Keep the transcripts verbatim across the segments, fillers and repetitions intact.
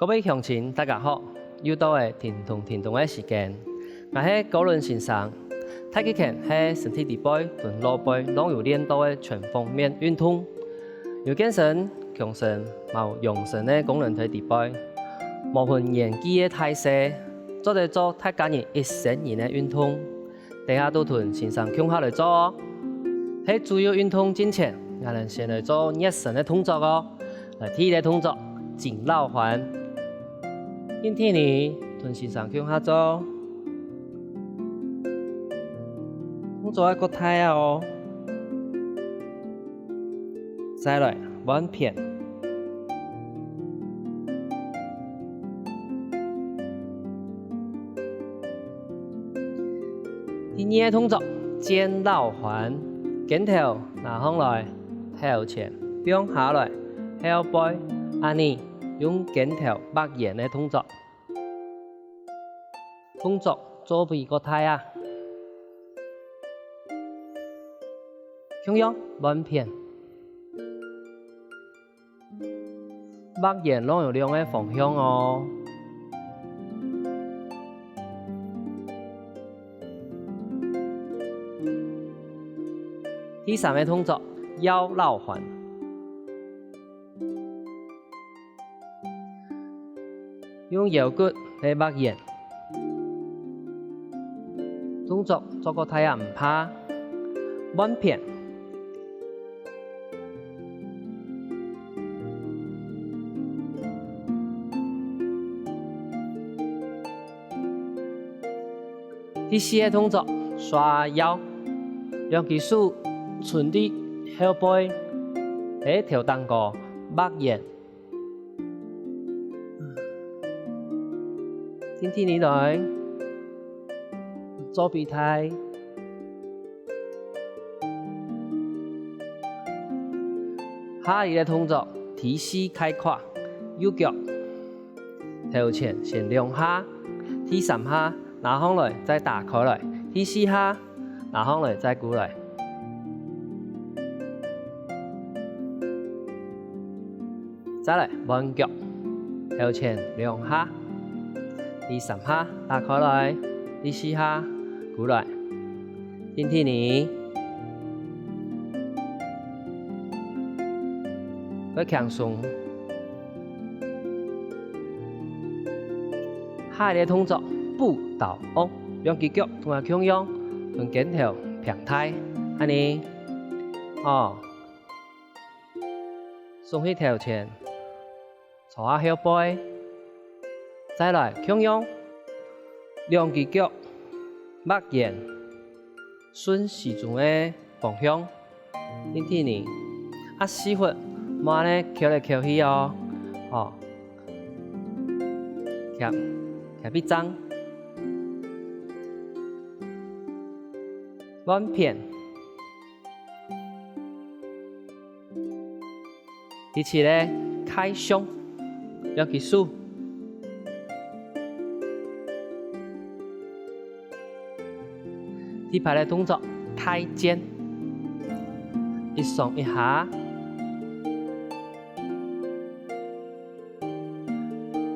各位鄉親，大家好！又到了停動停動个時間，𠊎係高倫先生。太極拳係身體裡背同腦背攏有練到个全方面運動，有健身、強身、嘛有養生个功能在裡背。無分年紀个大細，做得做大家人一生人个運動。 等下都同先生共下來做哦。係自由運動進前，𠊎等先來做熱身个動作哦。來，第一个動作，伸老環。今天呢，同先生共下做。動作愛較大啊哦。 再來換片。第二个動作，健老環，肩頭拿䟘來，頭前放下來，後背，恁呢用肩頭畫圓个動作。 動作做分佢較大啊。共樣換片。畫圓攏有兩个方向哦。第三个動作，搖老環。 用腰骨來畫圓。動作做較大也毋怕，換片。 第四个動作，蛇腰，兩隻手伸到後背，係頭頂高畫圓。定定仔來，做比賽。下一个動作，第四開胯，右腳 頭前先兩下，第三下拿䟘來再打開來，第四下拿䟘來再跍來。再來換腳，頭前兩下，第三下打開來，第四下跍來。 定定仔，愛輕鬆。下一个動作，補刀翁，兩隻腳同𠊎共樣，同肩頭平大，恁呢。哦，鬆氣頭前。 坐下後背。再來共樣，兩隻腳，畫圓，順時鐘个方向，定定仔。啊屎朏，莫恁呢翹來翹去哦，吼。徛，徛必正。換片。 第七个，𢲸象，兩隻手。第八个動作，大箭，一上一下。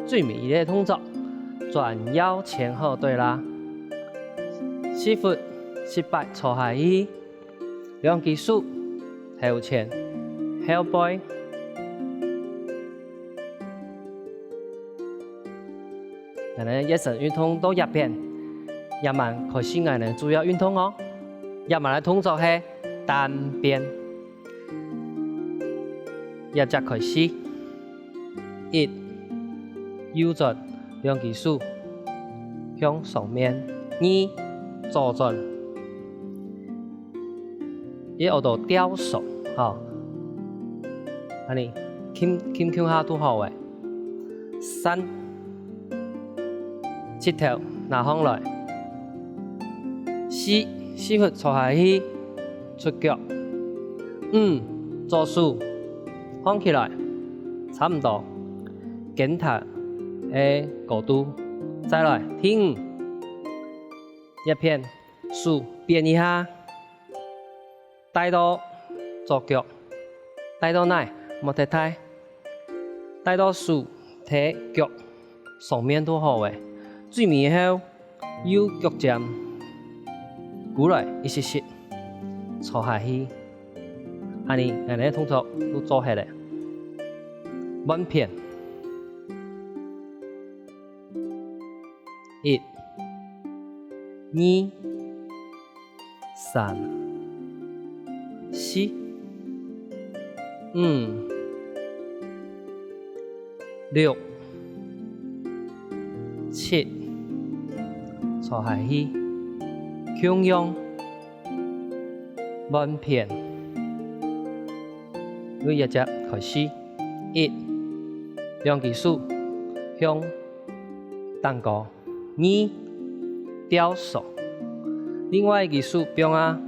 最尾一个動作，轉腰前後對啦。屎朏，屎朏坐下去，兩隻手，頭前，後背。𠊎等熱身運動到這片，這滿開始𠊎等主要運動哦。這滿个動作係單邊。 這隻開始。一，右轉，兩隻手向上面。二，左轉。一，愛到吊索，吼。恁呢，輕，輕輕下就好了。三， 膝頭拿䟘來。四，屎朏坐下去，出腳。五，左手䟘起來，差毋多，肩頭个高度。再來，第五，這片手變一下。 帶到左腳，帶到哪，莫忒大，帶到手在腳上面都好咧，最尾後右腳尖跍來一息息，坐下去。恁呢，𠊎等个動作就做忒咧。換片。一、二、 三、四、五、六、七，坐下去。共樣，換片。對這隻開始，一，兩隻手向頂高。 二，吊索。另外一隻手放啊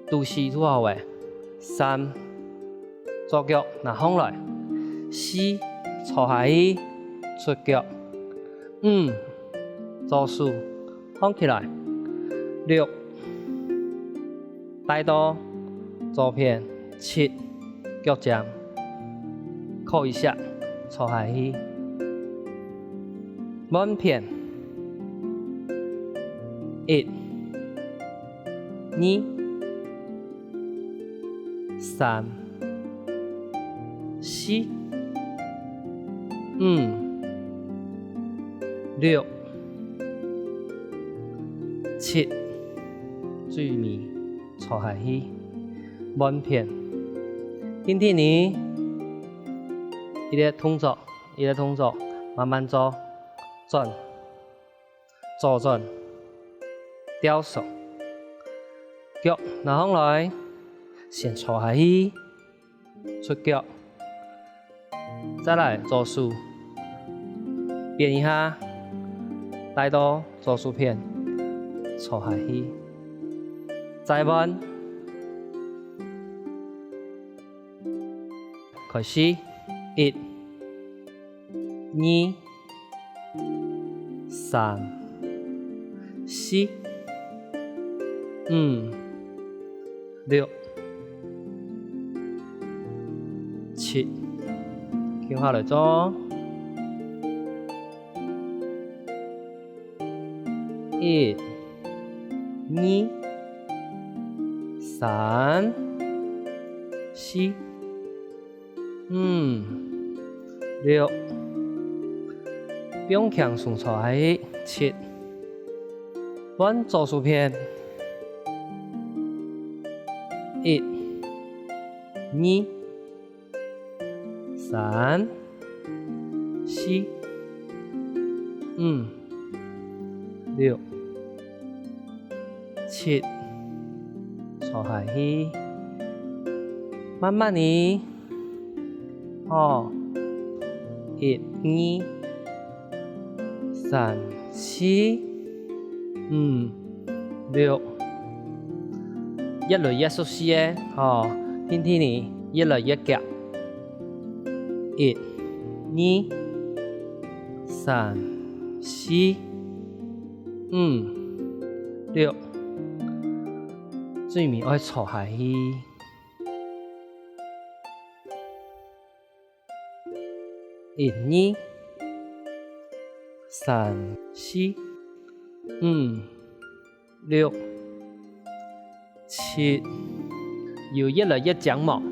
肚屎就好咧。三，左腳拿䟘來。四，坐下去，出腳。五，左手䟘起來。六， 帶到左片，七，腳尖，靠一下，坐下去。換片。一、二、三、四、五、六、七，最尾 坐下去，換片。定定仔，一個動作，一個動作，慢慢做，轉，左轉，吊索，腳拿䟘來，先坐下去，出腳， 再來左手，變一下，帶到左手片，坐下去。再換。開始，一、二、三、四、五、 六、七，共下來做。一、二、三、四、 五、六，放輕鬆坐下去。七，換左手片。一、二、三、四、五、六、 七，坐下去。慢慢仔，好，一、二、三、四、五、六，越來越熟悉咧，好，定定仔，越來越遽。一、二、三、四、 五、六，最尾愛坐下去。一、二、三、四、五、六、七，有越來越靚無？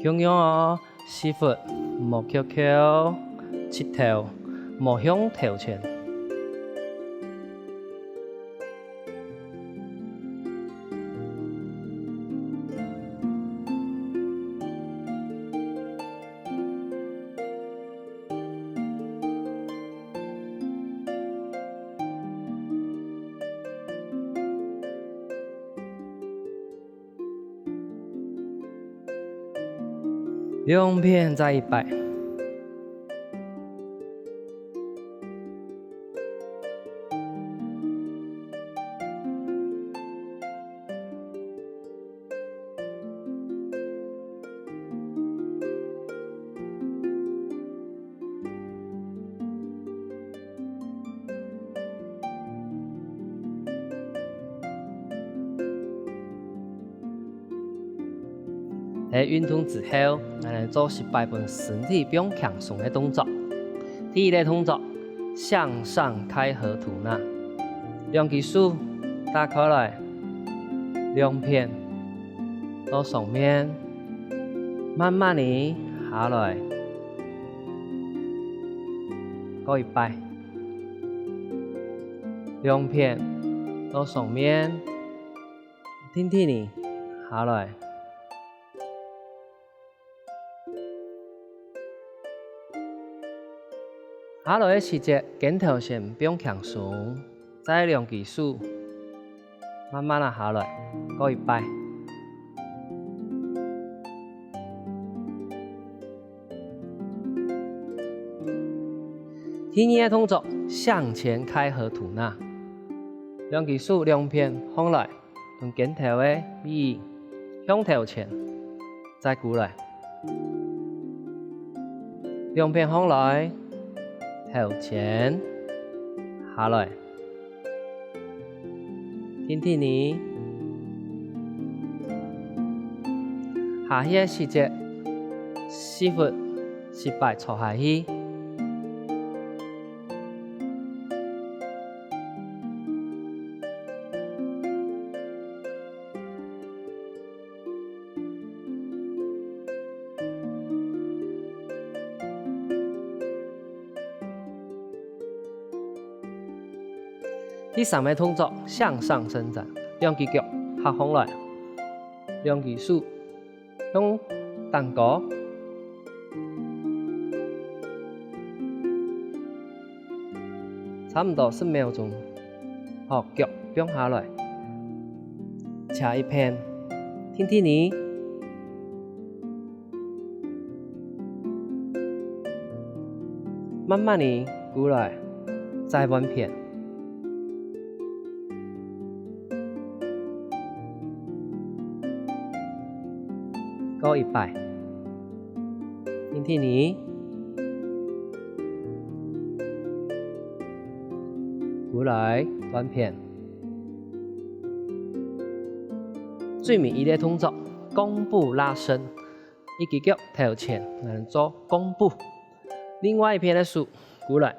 共樣哦，屎朏毋好翹翹，膝頭毋好向頭前。 兩片再一擺。在運動之後，𠊎等做十擺分身體放輕鬆个動作。第一個動作，向上開合吐納。兩支手打開來，兩片到上面，慢慢仔下來。過一擺，兩片到上面，定定仔下來。 下來个時節，肩頭先放輕鬆，再兩支手慢慢仔下來，過一擺。第二個動作，向前開合吐納，兩支手兩片䟘來， 同肩頭个位向頭前，再跍來。兩片䟘來，頭前，下來，定定仔。下去个時節，屎朏十擺坐下去。 第三個動作，向上伸展，兩支腳合䟘來，兩支手向頂高，差毋多十秒鐘，好，腳放下來，斜一片，定定仔。 慢慢仔跍來，再換片。過一擺，定定仔，跍來，換片。最尾一個動作，弓步拉伸。 一支腳頭前，𠊎等做弓步。另外一片个手跍來。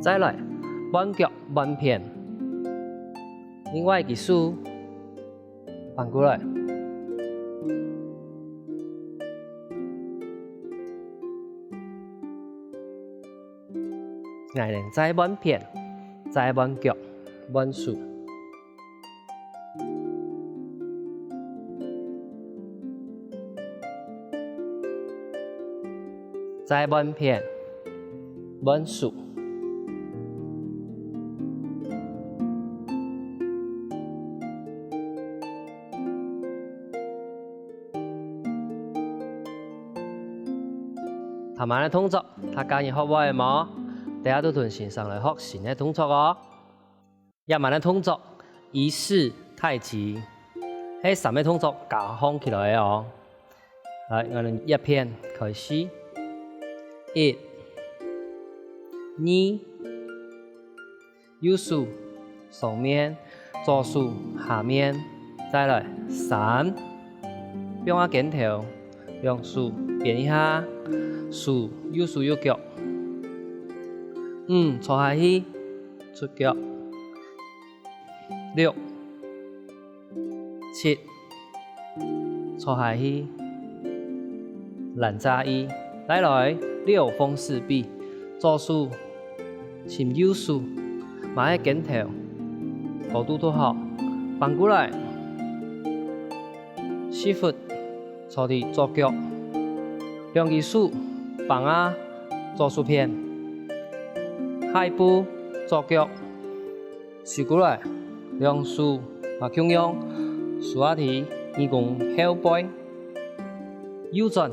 再來，換腳換片。另外一支手 反過來。𠊎等再換片，再換腳，換手。 再換片，換手。頭先个動作，大家有學會無？等下就同先生來學新个動作哦。 這滿个動作，儀式太極，係三個動作加䟘起來个哦。來，𠊎等這片開始。一、二，右手上面，左手下面，再來三，放下肩頭， 兩手變一下，手，右手右腳。五，坐下去，出腳。六、七，坐下去，躪隻椅。再來，六風四臂，左手 尋右手，嘛係肩頭，高度都好，反過來。屎朏坐在左腳，兩隻手挷啊左手片，下一步左腳收過來，兩手嘛共樣收啊在耳公後背，右轉。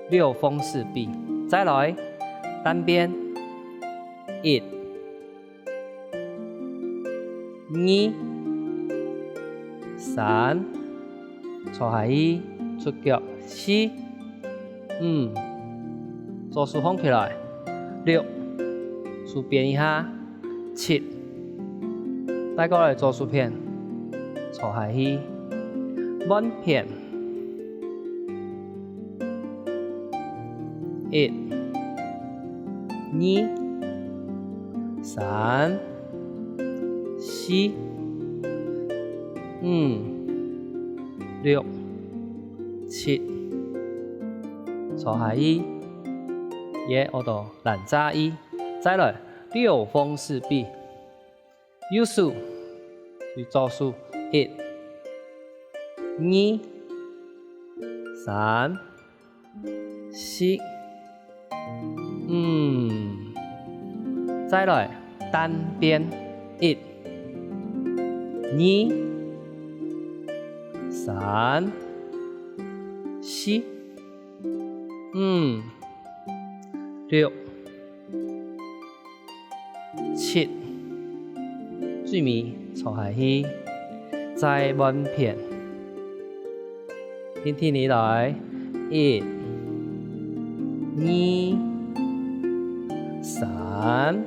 六風四臂。再來，單邊，一、二、三，坐下去，出腳，四、五、左手放起來。六，手變一下。七，帶過來左手片，坐下去。換片。一、二、三、四、五、六、七，坐下去。也學到 懶扎伊。再來，六風四臂。右手對左手，一、二、三、四、五。再來，單邊，一、二、三、四、五、六、七。最尾坐下去，再換片。定定仔來，一、二、三、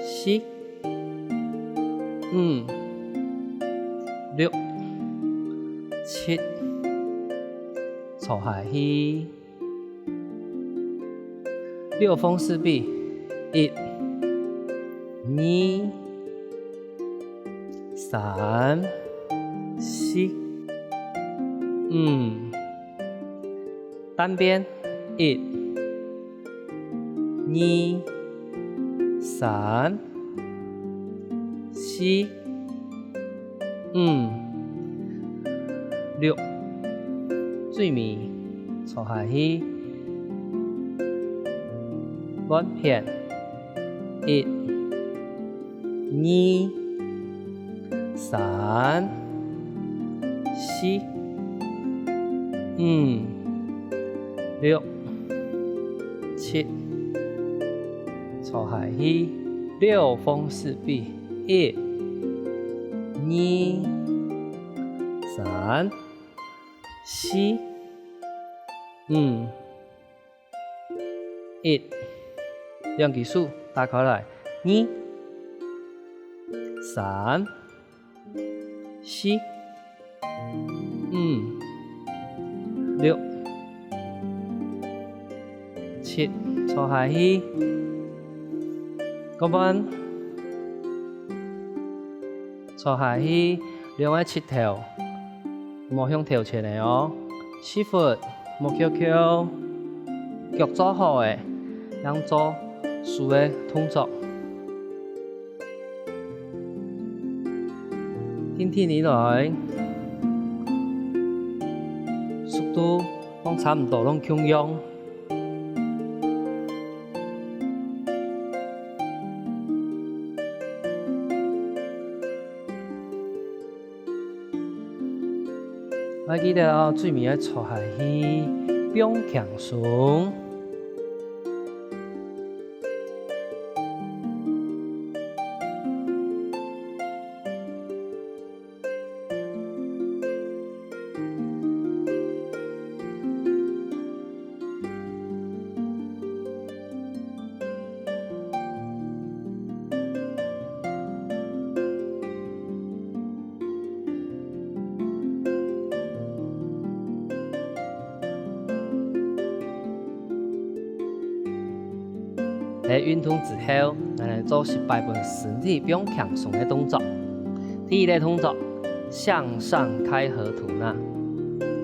四、五、六、七，坐下去。 六風四臂，一、二、三、四、五。單邊，一、二、三、四、 五、六，最尾坐下去。換片，一、二、三、四、五、六、七，坐下去。六風四臂， 一、二、三、四、五、一。兩隻手打開來，二、三、四、 五、六、七，坐下去。過半，坐下去，兩个膝頭莫向頭前个哦，屎朏莫翹翹，腳做好个，正做手个動作。 定定仔來，速度攏差毋多攏共樣。愛記得哦，最尾愛坐下去，放輕鬆。 在運動之後，𠊎來做十擺分身體放輕鬆个動作。第一个動作，向上開合吐納。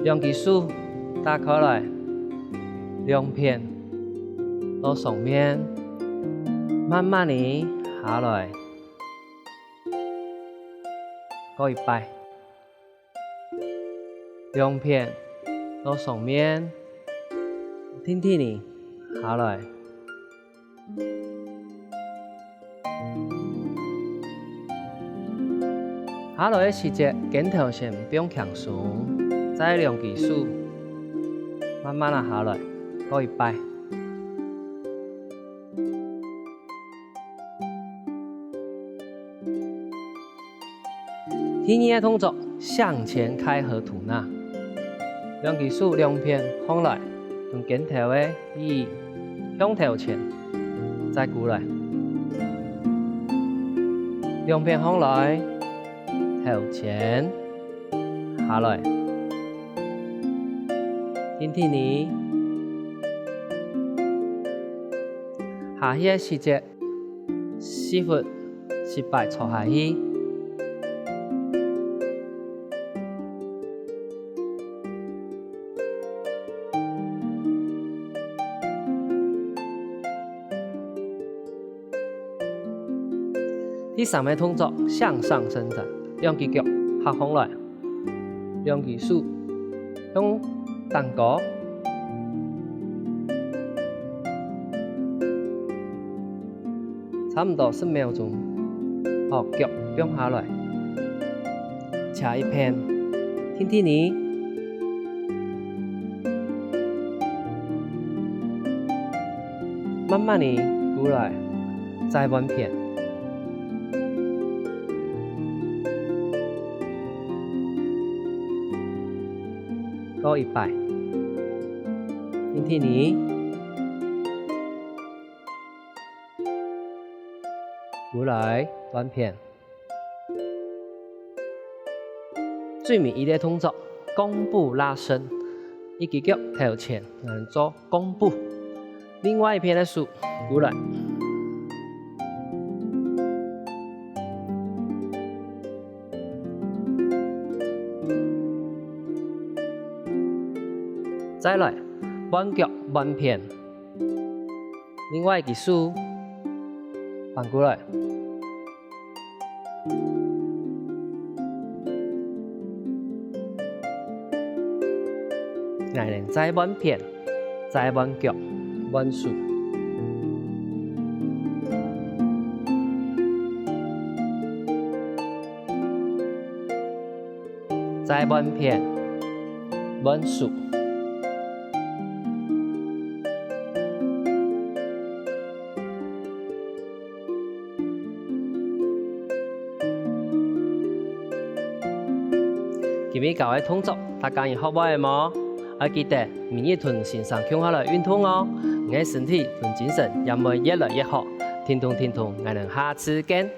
兩隻手打開來，兩片到上面，慢慢仔下來。過一擺。 兩片到上面，定定仔下來。下來个時節，肩頭先放輕鬆，再兩隻手慢慢仔下來，過一擺。 第二个動作，向前開合吐納。兩隻手兩片䟘來，肩頭个位向頭前，再跍來。兩片䟘來，頭前，下來。定定仔。下去个時節， 屎朏一擺坐下去。第三个動作，向上伸展，兩支腳合䟘來。 兩支手向頂高，差毋多十秒鐘，好，腳放下來，斜一片，定定仔，慢慢仔跍來，再換片。 過一擺。定定仔。跍來，換片。最尾一个動作，弓步拉伸，一支腳頭前，嗯，做弓步。另外一片个手，跍來。 再來，換腳換片。另外一支手，反過來。 𠊎等再換片，再換腳，換手。再換片，換手。 今晡日教个動作，大家有學會無？愛記得每日同先生共下來運動哦，你个身體同精神也會越來越好。停動，停動，𠊎等下次見。